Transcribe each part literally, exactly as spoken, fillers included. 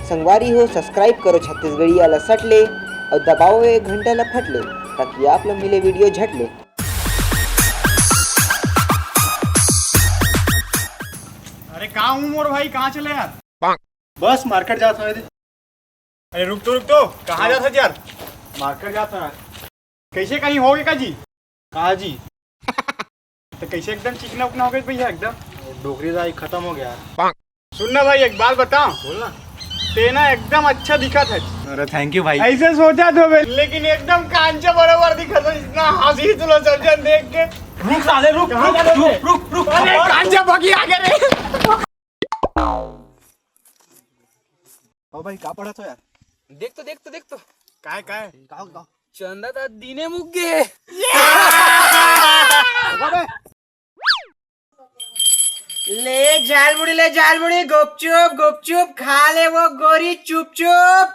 संगवारी हो, subscribe करो छत्तीसगढ़िया ला सट ले अउ दबाओ ये घंटा ला फट ले, ताकि आप ला मिले video झट ले। अरे कहाँ हूँ मोर भाई, कहाँ चले यार? बस market जात हवे। अरे रुक तो, रुक तो, कहाँ जात हस यार? Market जात हवे। कैसे कहीं होगे का जी? का जी? तो कैसे एकदम चिकना उकना हो गए भैया एकदम? डोकरी दाई खत्म हो गया यार। सुन ना भाई, एक बात बता। बोल ना। तेना एकदम अच्छा दिखत है। अरे thank you भाई। ऐसे सोचा तो बे, लेकिन एकदम कांचा बराबर दिखत है, इतना हंसी तुला सब जन देख के। रुक साले, रुक, कहाँ रुक, का रुक, रुक? रुक, रुक। अरे कांचा भगी आगे रे। ओ भाई, का पढ़त हो यार? देख तो, देख तो, देख तो। काय, काय? का, का? चंदा ता दीने मुख गे। अबे। ले झालमुड़ी, ले झालमुड़ी, गुपचुप, गुपचुप खा ले वो गोरी चुप चुप।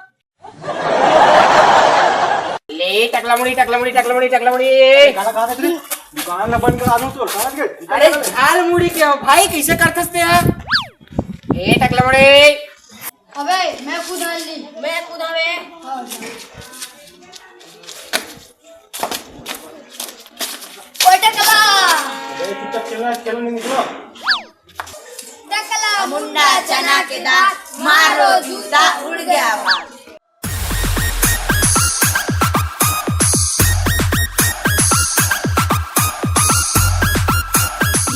ले टकला मुड़ी, टकला मुड़ी, टकला मुड़ी, टकला मुड़ी। काला कहाँ रे? दुकान ना बंद करा दूँ तो, समझ गए? अरे झालमुड़ी के हो भाई, कैसे करथस ते यार? ए टकला मुड़ी। अबे मैं खुद हल ली। मैं खुद हवे। ओए टकला। अबे चुपचाप खेलना, खेलना नहीं निकलो। टकला मुंडा चना के दाल, मारो जूता उड़ गया बाल।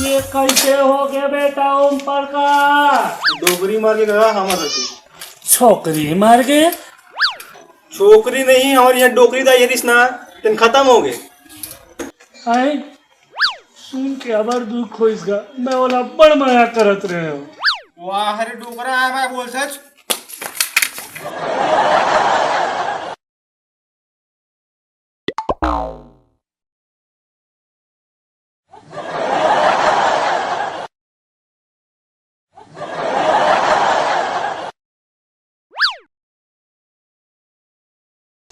ये कैसे हो गया बेटा ओम प्रकाश? डोकरी मार के गया हमारे से। छोकरी मार के? छोकरी नहीं, हमारी यहाँ डोकरी दाई हरिस ना, तेन खत्म हो गए। आए, सुन के अबर दुख होइस गा, मैं ओला बड़ मया करत रहे हो। वाह रे डोकरा, आय भाई बोल सच।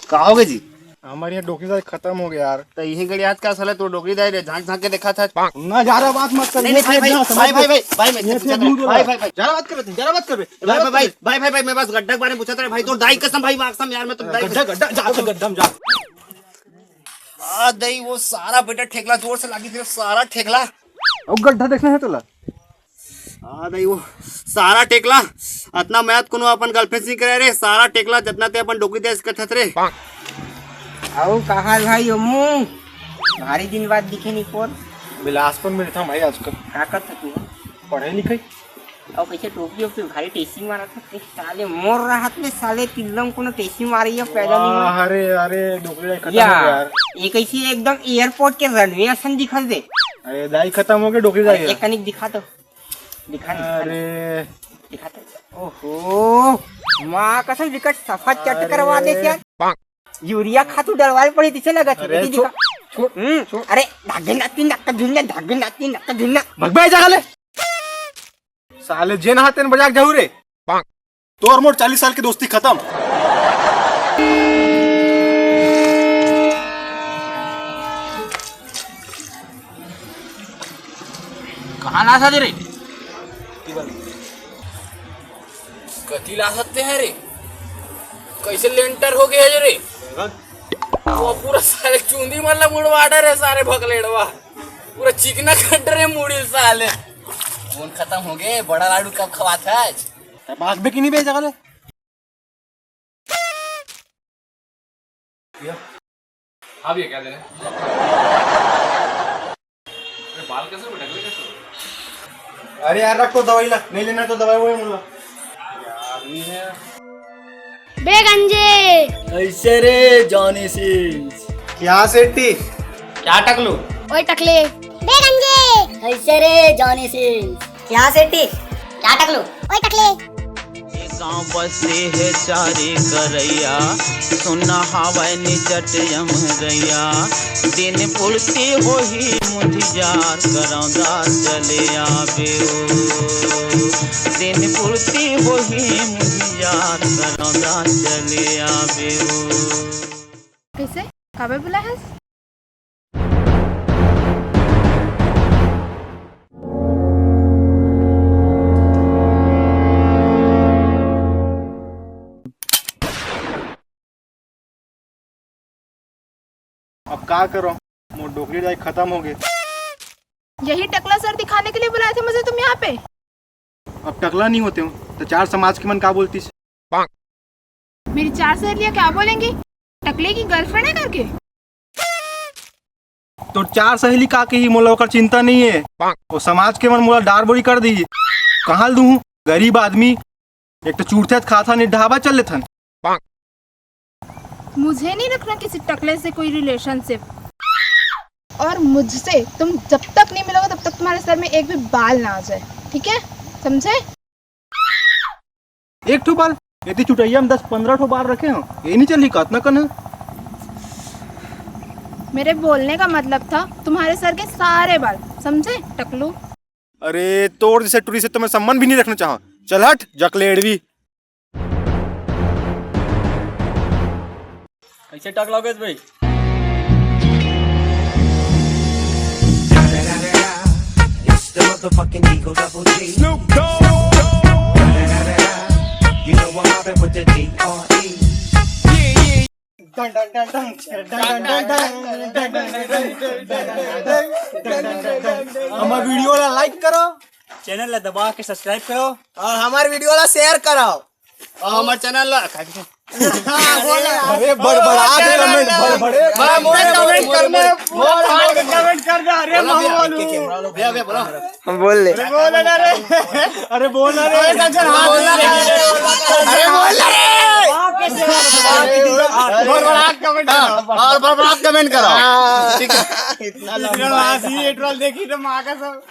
का होगे जी? हमारे यहाँ डोकरी दाई खत्म हो गया यार। तो यही गड़ी आज का साला तू डोकरी दाई रे, झांक झांक के देखा था। ना ज्यादा बात मत कर, नहीं, ये नहीं, भाई, फेंक भाई, दे, समझ भाई, गए? भाई, भाई, भाई, मैं ये तुमसे फेंक दूँ, भाई, भाई, भाई, भाई। ज्यादा बात कर, ज्यादा बात कर बे। भाई, भाई, भाई, भाई, भाई, भाई, मैं बस गड्ढा के बारे में पूछा था रे भाई, तो दाई कसम भाई, माँ कसम यार, मैं तो दाई गड्ढा, गड्ढा, जा, तो गड्ढा में जा। आ, दाई, वो सारा बेटा ठेकला जोर से लागी, फिर सारा ठेकला। और गड्ढा देखना है तोला? हाँ दाई, वो सारा टेकला, अतना मेहनत कोनो अपन girlfriend से नहीं करे रे, सारा टेकला जितना ते अपन डोकरी देश करथस रे। अउ कहाँ भाई ओमू? भारी दिन बाद दिखे नहीं पोर। बिलासपुर में रहता हूँ भाई आजकल। का करत तू? पढ़े लिखे। अउ कैसे टोपी ओपी भारी टेसी मारत हे, साले मोर रहत में साले तिल्लम कोनो टेसी मारी है पैदा नहीं हुआ। अरे, अरे, डोकरी दाई खत्म या, हो गया यार। ये कैसी एकदम airport के runway असन दिखत दे। अरे दाई खत्म हो गया, डोकरी दाई। एक कनिक दिखा तो। दिखा, दिखा। अरे। दिखा तो। ओहो, माँ कसम विकट सफा चट अरे। करवा दे यार। यूरिया खातू डलवाए पड़ी तिसे लगत हे, अरे देखी छो-, दिखा। छो-, हम्म, छो-, अरे धागे नाती नक भिन्ना, धागे नाती नक भिन्ना। भगबे जगह ले। साले जेन हाथ तेन बजा के जाहू रे। तोर मोर चालीस साल के दोस्ती खत्म। कहाँ ला सकते रे? कति ला सकते हैं रे? कैसे लेंटर हो गया रे? वो पूरा सारे चूंदी मतलब मुड़वा डरे सारे भकलेड़वा। पूरा चिकना कट रे मुड़ी साले। कौन खत्म हो गए? बड़ा लाडू कब खवात है आज? तब आग भी की नहीं बेच सकते। हाँ भैया, क्या देना है? अरे बाल कैसे उठा, अगले कैसे हो? अरे यार, रख तो दवाई ला, नहीं लेना तो दवाई वो ही मुला। यार, नहीं है। बे गंजे। कैसे रे जॉनी सिंह? क्या सेठी? क्या टकलू? ओए टकले। बे गंजे। कैसे रे जॉनी सिंह? क्या सेठी? क्या टकलू? ओए टकले। गांव बसे हे चारी करैया, सुना हवय निचट यम गैया। दिन पुलती होही मुधियार, करौंदा चले आबे ओ। दिन पुलती होही मुधियार, करौंदा चले आबे ओ। कैसे? काबर बुलाय हस? अब का करो, मोर डोकरी दाई खत्म हो गए। यही टकला सर दिखाने के लिए बुलाए थे मुझे तुम यहाँ पे? अब टकला नहीं होते हो तो चार समाज के मन का बोलतीस? मेरी चार सहेलियाँ क्या बोलेंगी, टकले की गर्लफ्रेंड है करके? तो चार सहेली का कही, मोला ओकर चिंता नहीं है। वो समाज के मन मोला डार बोरी कर दी। कहाँ दूँ? गरीब आदमी, एक तो चूरथन, खाथन, ढाबा चल लेथन। मुझे नहीं रखना किसी टकले से कोई रिलेशनशिप। और मुझसे तुम जब तक नहीं मिलोगे तब तक तुम्हारे सर में एक भी बाल ना आ जाए, ठीक है? समझे? एक ठो बाल, एती चुटैया में दस पन्द्रह ठो बाल रखे हो, ये नहीं चली कतना कन है? मेरे बोलने का मतलब था तुम्हारे सर के सारे बाल, समझे टकलू? अरे, तोर जैसे टुरी से तो मैं संबंध भी नहीं रखना चाहा। चल हट, जकलेड़वी। कैसे टकला हो गए भाई? It's the motherfucking Eagle Double G. Snoop Dogg. You know I'm mobbing with the D R E. हमारे वीडियो ला लाइक करो, चैनल ला दबा के सब्सक्राइब करो और हमारे वीडियो ला शेयर करो। और हमारे चैनल ला अरे बड़बड़ा के कमेंट, बड़बड़े। कमेंट करना है। कमेंट करना। अरे भैया, बोलो। भैया, बोलो। हम बोल ले। अरे बोल ना रे। अरे बोल ना रे। अरे बोल ना रे। अरे बोल ना रे। बड़बड़ा के कमेंट करो। और बड़बड़ा के कमेंट करो। ठीक है। इतना लंबा। ये ट्रोल देखी तो माँ का सब।